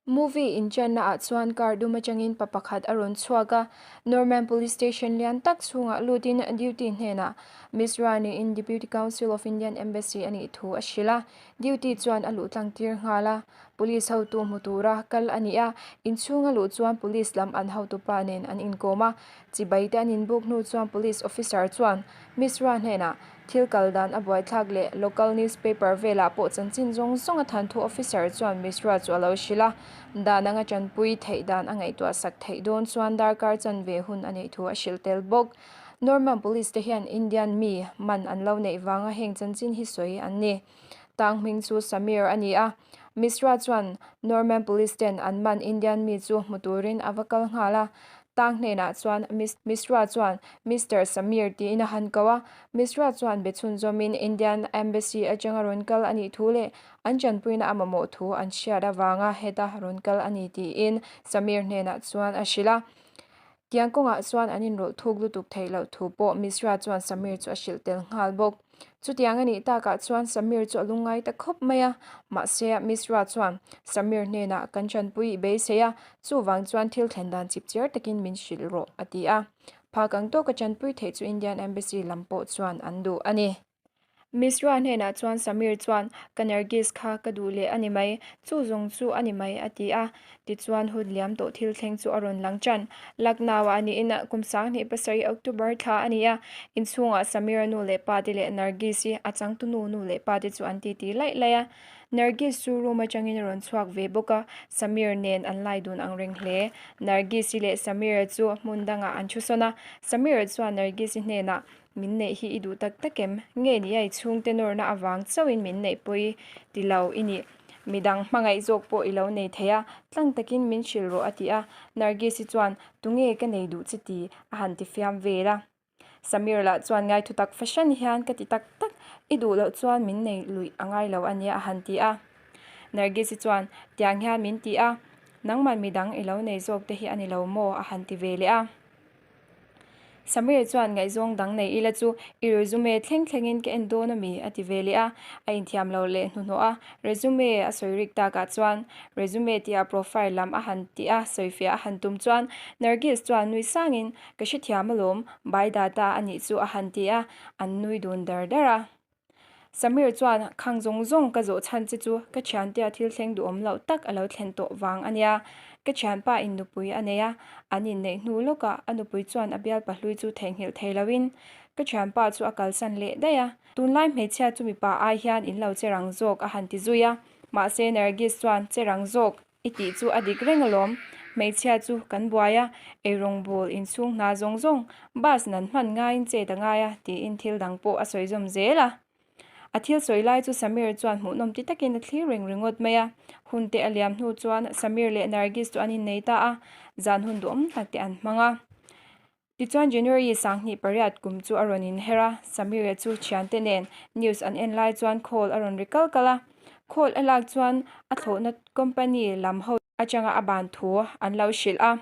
Movie inṭanna ah chuan car dum atangin pa pakhat a rawn chhuak a, Norman Police Station lian tak chhungah lutin duty hnenah Miss Rani-in Deputy Council of Indian Embassy a nih thu a hrilh a, duty chuan a luh tlang tir nghal a. Police hotu hmu tura kal a ni a, inchhunga luh chuan police lam an hotupa nen an inkawm a, chibai te an inbuk hnu chuan police officer chuan Miss Ra hnenah Thil kal dan a buaithlak leh local newspaper velah pawh chanchin zawng zawng a than thu officer chuan Mishra chu a lo hrilh a, dan anga tanpui theih dan a ngaihtuah sak theih dawn chuan darkar chanve hun a neih thu a hrilh tel bawk. Norman Police te hian Indian mi man an lo neih vanga heng chanchin hi sawi an ni. Tang hming chu Samir a ni a, Mishra chuan Norman Police ten an man Indian mi chu hmu turin a va kal nghal a, Tang hnenah chuan Mishra chuan Mister Samir tiin a han ko a, Mishra chuan be chhunzawmin Indian Embassy atanga rawn kal a nih thu leh an tanpuina a mamawh thu an hriat avanga heta rawn kal a ni tiin Samir hnenah chuan a hrilh a. Tiang kawngah chuan an inrawlh thuk lutuk theih loh thu pawh Mishra chuan Samir chu a hrilh tel nghal bawk. Chutiang a nih takah chuan Samir chu a lungngai ta khawp mai a, mahse Mishra chuan Samir hnenah kan tanpui i beisei a, chuvang chuan thil thlen dan chip chiar takin min hrilh rawh a ti a. Phak ang tawka tanpui theih chu Indian Embassy lam pawh chuan an duh a ni. Mishra hnenah chuan Samir chuan, Ka Nergis kha ka duh leh a ni mai, chu zawng chu a ni mai a ti a. Tichuan hun liam tawh thil thleng chu a rawn lang tan. Lucknow-ah niin kum 2007 October thla a ni a, inchhungah Samir-a nu leh pa te leh Nargis-i a changtunu nu leh pa te chu an titi laih laih a. Nargis chu room atangin a rawn chhuak ve bawk a, Samir nen an lai dun ang reng hle. Nargis-i leh Samir-a chu hmun dangah an thu sawn a, Samir-a chuan Nargis-i hnenah, Min neih hi i duh tak tak em? Nge ni a i chhungte nawrna avang chauhin min neih pawi ti lo i nih? Midang hmangaih zawk pawh i lo nei thei a, tlang takin min hrilh rawh a ti a. Nargis-i chuan, Tunge ka nei duh che ti? a han ti fiam vel a. Samir lah chuan ngaithu tak fahran hian ka ti tak tak, i duh loh chuan min nei luih a ngai lo a nia a han ti a. Nargis-i chuan, Tiang hian min ti a, nangman midang i lo nei zawk te hi a ni lo maw? a han ti ve leh a. Samir chuan ngaihzawng dang nei ila chu i resume thleng thlengin ka en dawn a mi? a ti ve leh a, a inthiam lo leh hnuhnawh a, resume a sawi rik takah chuan resume tia profile lam a han tih a sawifiah a han tum chuan Nargis chuan nui sangin ka hrethiam alawm, bai data a nih chu a han ti a, an nui dun dar dar a. Samir chuan khang zawng zawng ka zawh chhan che chu ka thiantea thil thleng duhawm loh tak a lo thlen tawh vang a nia. Ka thianpa in nupui a nei a, an inneih hnu lawkah a nupui chuan a bial pahlui chu theihnghilh thei loin ka thianpa chu a kalsan leh daih a. Tunlai hmeichhia chu mipa ai hian in lo che rang zawk a han ti zui a, mahse Nergis chuan che rang zawk I tih chu a dik reng alawm. Hmeichhia chu kan buai a, eirawngbawl inchhung hna zawng zawng bus nan hman ngaiin chet a ngai a tiin thil dang pawh a sawi zawm zel a. A thil sawi lai chu Samir chuan hmuhnawm ti takin a thlir reng ringawt mai a. Hun te a liam hnu chuan Samir leh Nargis chu an innei ta a, zan hun duhawm tak te an hmang a. Tichuan January 28 kum chu a rawn inher a, Samira chu thiante nen news an en lai chuan call a rawn ri kal kal a. Call a lak chuan a thlawhna company lam ho atanga a ban thu an lo hrilh a.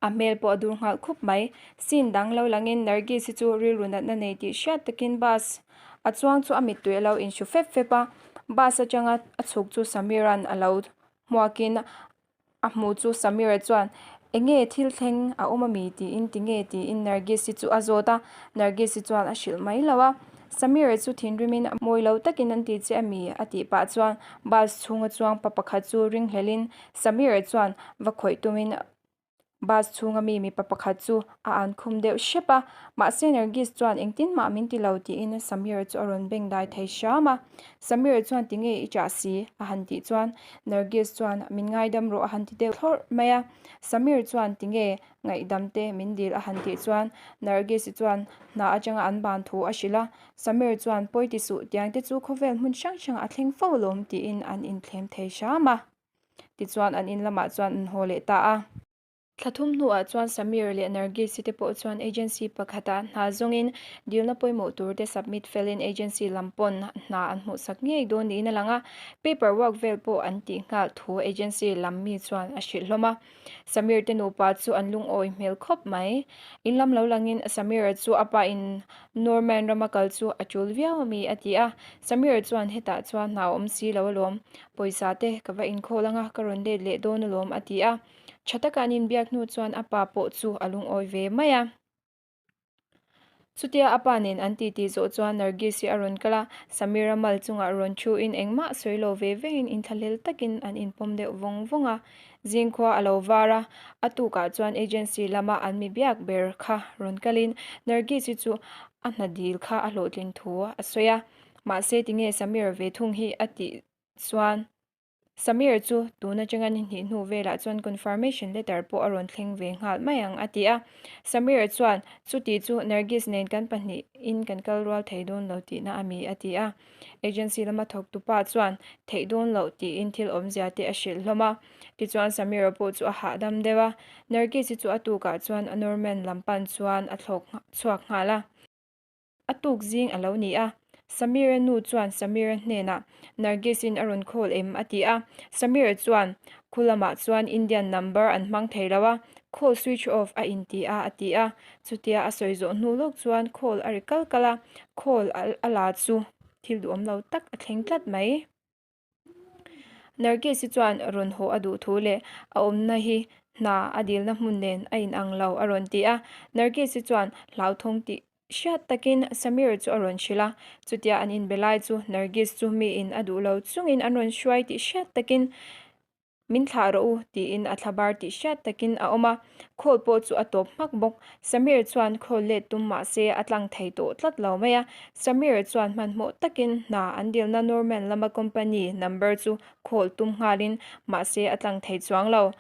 A hmel pawh a dur nghal khup mai. Scene dang lo langin Nargis hi chu rilru natna nei tih hriat takin bus a chuang chu a mittui a lo inhru fep fep a. Bus atanga a chhuk chu Samira'n a lo hmuakin A hmuh chu Samira chuan, Enge thil thleng a awm ami? tiin tinge tiin Nargis-i chu a zawt a, Nargis-i chuan a hrilh mai lo a. Samira chu thinrimin mawi lo takin an ti che ami? a tih pah chuan bus chhunga chuang pa pakhat chu ringhlelin Samira chuan va khawih tumin bus chhunga mi mipa pakhat chu a an khum deuh hrep a. Mahse Nargis chuan engtin mah min ti lo tiin Samira chu a rawn beng dai thei hram a. Samir chuan tinge i chah si? a han tih chuan Nargis chuan min ngaidam rawh a han ti deuh thlawrh mai a. Samir chuan tinge ngaihdam te min dil a han tih chuan Nargis-i chuan hna atanga an ban thu a hrilh a. Samir chuan pawi ti suh tiang te chu khawvel hmun hrang hrangah a thleng fo alawm tiin an inthlem thei hram a. Tichuan an in lamah chuan an haw leh ta a. Thla thum hnuah chuan Samir leh Nargis-i te pawh chuan agency pakhatah hna zawngin dilna pawimawh tur te submit felin agency lam pawn hna an hmuhsak ngei dawn niin a lang a, paper work vel pawh an tih nghal thu agency lam mi chuan a hrilh hlawm a. Samir te nupa chu an lungawi hmel khawp mai. In lam lo langin Samir-a chu a pa in Norman rama kal chu a tul viau a mi a ti a, Samir-a chuan hetah chuan hna a awm si lo alawm. Pawisa te ka va inkhawl anga ka rawn let leh dawn alawm a ti a. Tha taka an inbiak hnu chuan a pa pawh chu a lungawi ve mai a. Chutia a pa nen an titi zawh chuan Nargis hi a rawn kal a, Samira mal chungah rawn thuin engmah sawi lo ve vein inthlahlel takin an inpawm deuh vawng vawng a. Zingkhua a lo var a, a tukah chuan agency lama an mi biak ber kha rawn kalin Nargis hi chu a hna dil kha a hlawhtlin thu a sawi a. Mahse tinge Samir ve thung hi a tih chuan Samir chu tun atanga ni hnih hnu velah chuan confirmation letter pawh a rawn thleng ve nghal mai ang a ti a. Samir chuan chuti chu Nargis nen kan pahnihin kan kal rual thei dawn lo tihna a mi a ti a. Agency lama thawktu pa chuan theih dawn loh tiin thil awmzia te a hrilh hlawm a. Tichuan Samira pawh chu a hahdam deuh a. Nargis-i chu a tukah chuan a Norman lam pan chuan a thlawk chhuak nghal a. A tuk zing a lo ni a, Samira nu chuan Samira hnenah, Nargis-in a rawn call em? a ti a. Samira chuan, Khu lamah chuan Indian number an hmang thei lo a, call switch off a inti a, a ti a. Chutia a sawi zawh hnu lawk chuan call a ri kal kal a, call a la chu thil duhawm lo tak a thleng tlat mai. Nargis-i chuan rawn haw a duh thu leh a awmna hi hna a dilna hmun nen a inang lo a rawn ti a. Nargis-i chuan hlauthawng tih hriat takin Samir chu a rawn hrilh a. Chutia an inbe lai chu Nargis chu miin a duh lo chungin an rawn hruai tih hriat takin Min thlah rawh u, tiin a thla bar tih hriat takin a awm a, khawl pawh chu a tawp hmak bawk. Samir chuan khawl let tum mah se a tlang thei tawh tlat lo mai a. Samir chuan hmanhmawh takin hna an dilna Norman lama company number chu khawl tum nghalin mahse a tlang thei chuang lo.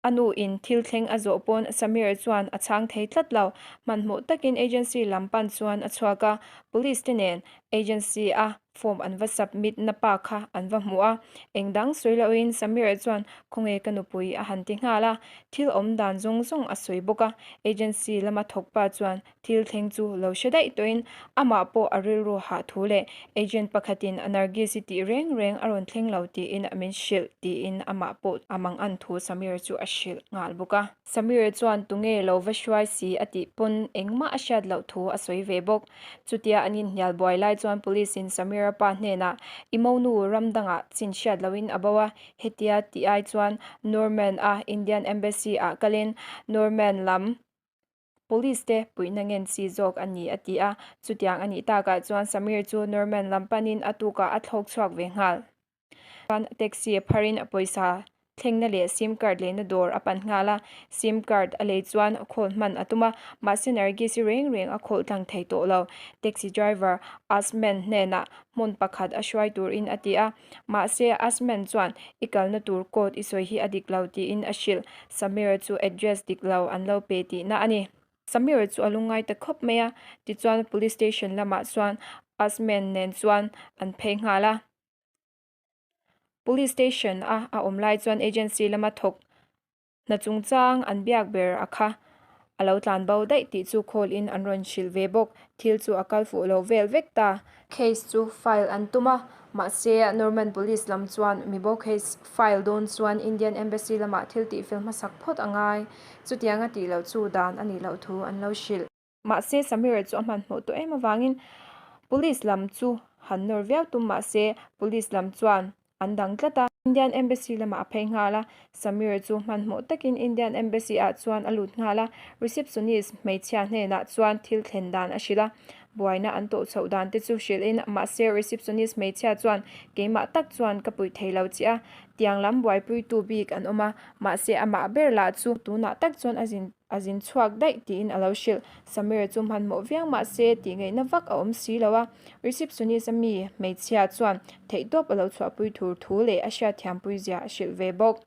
A nu in thil thleng a zawh pawn Samir chuan a chhang thei tlat lo. Hmanhmawh takin agency lam pan chuan a chhuak a, police te nen agency a Form an va submit na pa kha an va hmu a, eng dang sawi lohin Samir chuan khawnge ka nupui a han ti nghal a, thil awm dan zawng zawng a sawi bawk a, agency lama thawk pa chuan thil thleng chu lo hre daih tawhin amah pawh a rilru hah thu leh agent pakhatin a Nargis-i tih reng reng a rawn thleng lo tiin min hrilh tiin amah pawh a mangan thu Samir chu a hrilh nghal bawk a. Samir chuan tunge lo va hruai si a tih pawn engmah a hriat loh thu a sawi ve bawk. Chutia an inhnial buai lai chuan Police in Samira pa hnenah i monu ram dangah chin hriat lohin a bo a, hetia tih ai chuan Norman a Indian Embassy ah kalin Norman lam Police te puihna ngen chi zawk a ni a ti a. Chutiang a nih takah chuan Samir chu Norman lam panin a tukah a thlawk chhuak ve nghal. Chuan taxi a pharin a pawisa thlengna leh sim card lehna dawr a pan nghal a, sim card a lei chuan khawl hman a tum a, mahse Nargis-i reng reng a khawlh tlang thei tawh lo. Taxi driver Asman hnenah hmun pakhat a hruai turin a ti a, mahse Asman chuan i kalna tur code i sawi hi a dik lo tiin a hrilh. Samir-a chu address dik lo an lo pe tihna a ni. Samir chu a lungngai ta khawp mai a, tichuan police station lamah chuan Asman nen chuan an phei nghal a. Police station a a awm lai chuan agency lama thawk hna chungchang an biak ber a kha a lo tlan bo daih tih chu call in an rawn hrilh ve bawk. Thil chu a kal fuh lo vel vek ta. Case chu file an tum a, mahse Norman police lam chuan mibo case file dawn chuan Indian embassy lamah thil tihfel hmasak phawt a ngai. Chutianga tih loh chu dan a nih loh thu an lo hrilh. Mahse, Samira chu a hmanhmawh tawh em avangin Police lam chu han nawr viau tum mahse Police lam chuan an dang tlat a. Indian Embassy lamah a phei nghal a, Samira chu hmanhmawh takin Indian Embassy ah chuan a lut nghal a, receptionist hmeichhia hnenah chuan thil thlen dan a hrilh a, buaina an tawh chhoh dan te chu hrilhin mahse receptionist hmeichhia chuan keimah tak chuan ka puih thei lo che a, tiang lam buaipuitu bik an awm a, mahse amah ber lah chu tunah tak chuan a zin A zin chhuak daih tiin a lo hrilh. Samir chu hmanhmawh viau mah se tih ngaihna vak a awm si lo a. Receptionist a mi hmeichhia chuan theihtawp a lo chhuahpui thur thu leh a hriatthiampui zia a hrilh ve bawk.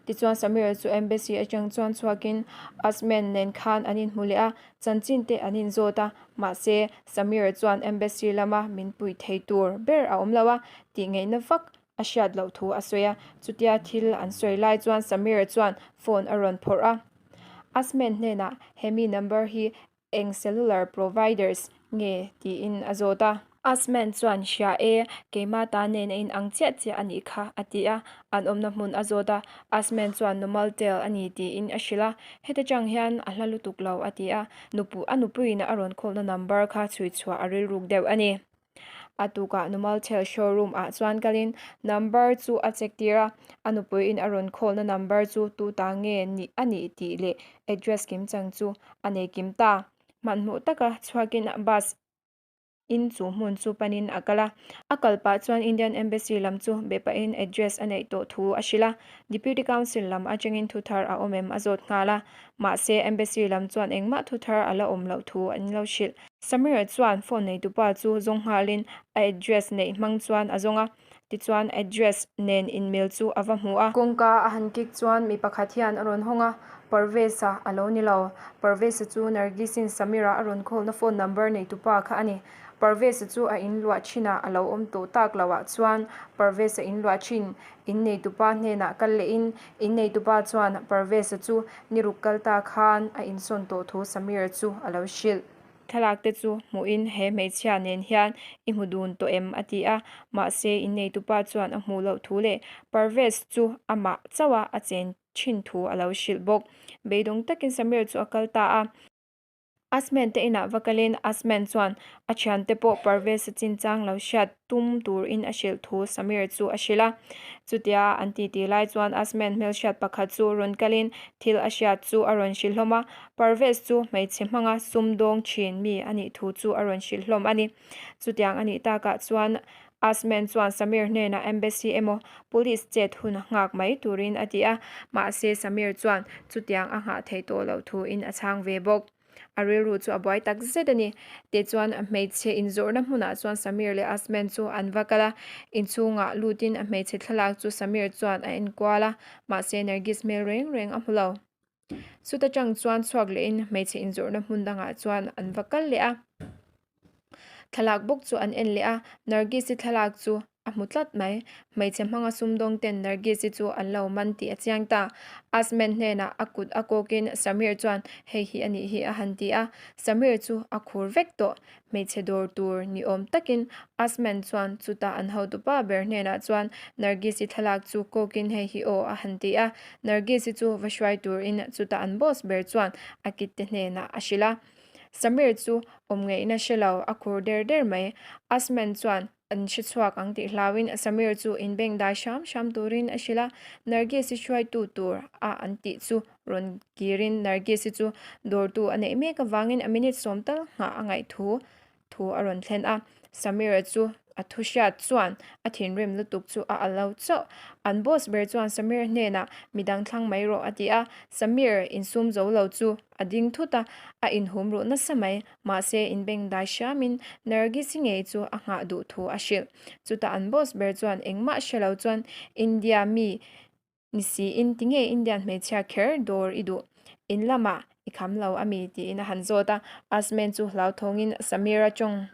Tichuan Samir chu embassy atang chuan chhuakin Asman nen khan an inhmu leh a, chanchin te an inzawt a. Mahse Samir chuan embassy lama min pui thei tur ber a awm lo a, tih ngaihna vak a hriat loh thu a sawi a, chutia thil an sawi lai chuan Samir chuan phone a rawn phawrh a. Asman hnenah hemi number hi eng cellular providers nge tiin a zawt a. Asman chuan hria e, keimah ta nen a inang chiah chiah a nih kha a ti a, an awmna hmun a zawt a, Asman chuan Nomaltel a ni tiin a hrilh a, heta chang hian a hla lutuk lo a ti a, a nupuiin a rawn khawlhna number kha chhui chhuah a rilruk deuh a ni. A tukah Numalthel showroom ah chuan kalin number chu a check tir a, a nupuiin a rawn call na number chu tu ta nge nih a nih tih leh address kim chang chu a nei kim ta. Hmanhmawh taka chhuakin bus in chu hmun chu panin a kal a. A kal pah chuan Indian Embassy lam chu be pahin address a neih tawh thu a hrilh a. Deputy Council lam atangin thu thar a awm em a zawt nghal a. Mahse Embassy lam chuan engmah thu thar a la awm loh thu an lo hrilh. Samira chuan phone neitupa chu zawng nghalin a address neih hmang chuan a zawng a. Tichuan address nen inmil chu a va hmu a. Kawngka a han kik chuan mi pakhat hian a rawn hawng a, Parvez-a a lo ni lo. Parvez-a chu Nargis-in Samira a rawn call na phone number neitupa kha a ni. Parvez-a chu a inluah thinah a lo awm tawh tak loh ah chuan Parvez-a inluah thin in neitupa hnenah kal lehin in neitupa chuan Parvez-a chu ni ruk kal ta khan a insawn tawh thu Samira chu a lo hrilh. Thlalak te chu hmuhin he hmeichhia nen hian i hmu dun tawh em a ti a, mahse in neitupa chuan a hmuh loh thu leh Parvez chu amah chauh a a chen thin thu a lo hrilh bawk. Beidawng takin Samir chu a kal ta a. Asman te inah va kalin Asman chuan a thiante pawh Parvez-a chinchang lo hriat tum turin a hrilh thu Samir chu a hrilh a. Chutia an titi lai chuan Asman hmelhriat pakhat chu rawn kalin thil a hriat chu a rawn hrilh hlawm a, Parvez chu hmeichhe hmanga sumdawng thin mi a nih thu chu a rawn hrilh hlawm a ni. Chutiang a nih takah chuan Asman chuan Samir hnenah embassy emaw police chet hun nghak mai turin a ti a, mahse Samir chuan chutiang a nghah theih tawh loh thuin a chhang ve bawk. A rilru chu a buai tak zet a ni. Tichuan hmeichhe inzawrhna hmunah chuan Samir leh Asman chu an va kal a, inchhungah lutin a hmeichhe thlalak chu Samir chuan a enkual a, mahse Nergis hmel reng reng a hmu lo. Chuta tang chuan chhuak lehin hmeichhe inzawrhna hmun dangah chuan an va kal leh a. Thlalak bawk chu an en leh a, Nargis-i thlalak chu a hmu tlat mai. Hmeichhe hmanga sumdawng ten Nargis-i chu an lo man tih a chiang ta. Asman hnenah a kut a kawkin Samir chuan hei hi a nih hi a han ti a, Samir chu a khur vek tawh. Hmeichhe dawr tur ni awm takin Asman chuan chutah an hotupa ber hnenah chuan Nargis-i thlalak chu kawkin hei hi aw a han ti a, Nargis-i chu va hruai turin chutah an boss ber chuan a kit te hnenah a hrilh a. Samir chu awm ngaihna hre lo, a khur der der mai. Asman chuan an hre chhuak ang tih hlauin Samir chu inbeng dai hram hram turin a hrilh a, Nargis-i hruaitu tur a an tih chu rawn kirin Nargis-i chu dawrtu a neih mek avangin a minute sawm tal nghah a ngaih thu thu a rawn thlen a. Samir-a chu a thu hriat chuan a thinrim lutuk chu a alo chauh. An boss ber chuan Samir hnenah midang thlang mai rawh a ti a, Samir insum zo lo chu a ding thut a, a inhum ruh nasa mai. Mahse, inbeng dai hriamin Nargis-i ngei chu a nghah duh thu a hrilh. Chutah an boss ber chuan engmah hre lo chuan India mi ni siin tinge Indian hmeichhia kher dawr i duh? In lamah i kham lo a mi? tiin a han zawt a. Asman chu hlauthawngin Samira tawng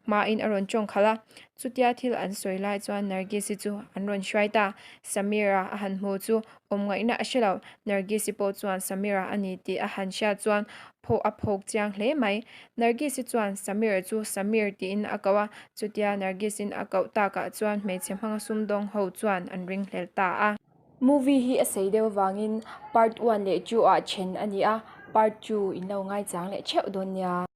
hmain a rawn tawng khalh a. Chutia thil an sawi lai chuan Nargis-i chu an rawn hruai ta. Samira a han hmu chu awm ngaihna a hre lo. Nargis-i pawh chuan Samira a ni tih a han hriat chuan phawh a phawk chiang hle mai. Nargis-i chuan Samira chu Samir tiin a koh a, chutia Nargis-in a koh takah chuan hmeichhe hmanga sumdawng ho chuan an ringhlel ta a. Movie hi a sei deuh avangin part one leh two ah then a ni a, part two in lo ngaichang leh theuh dawn nia.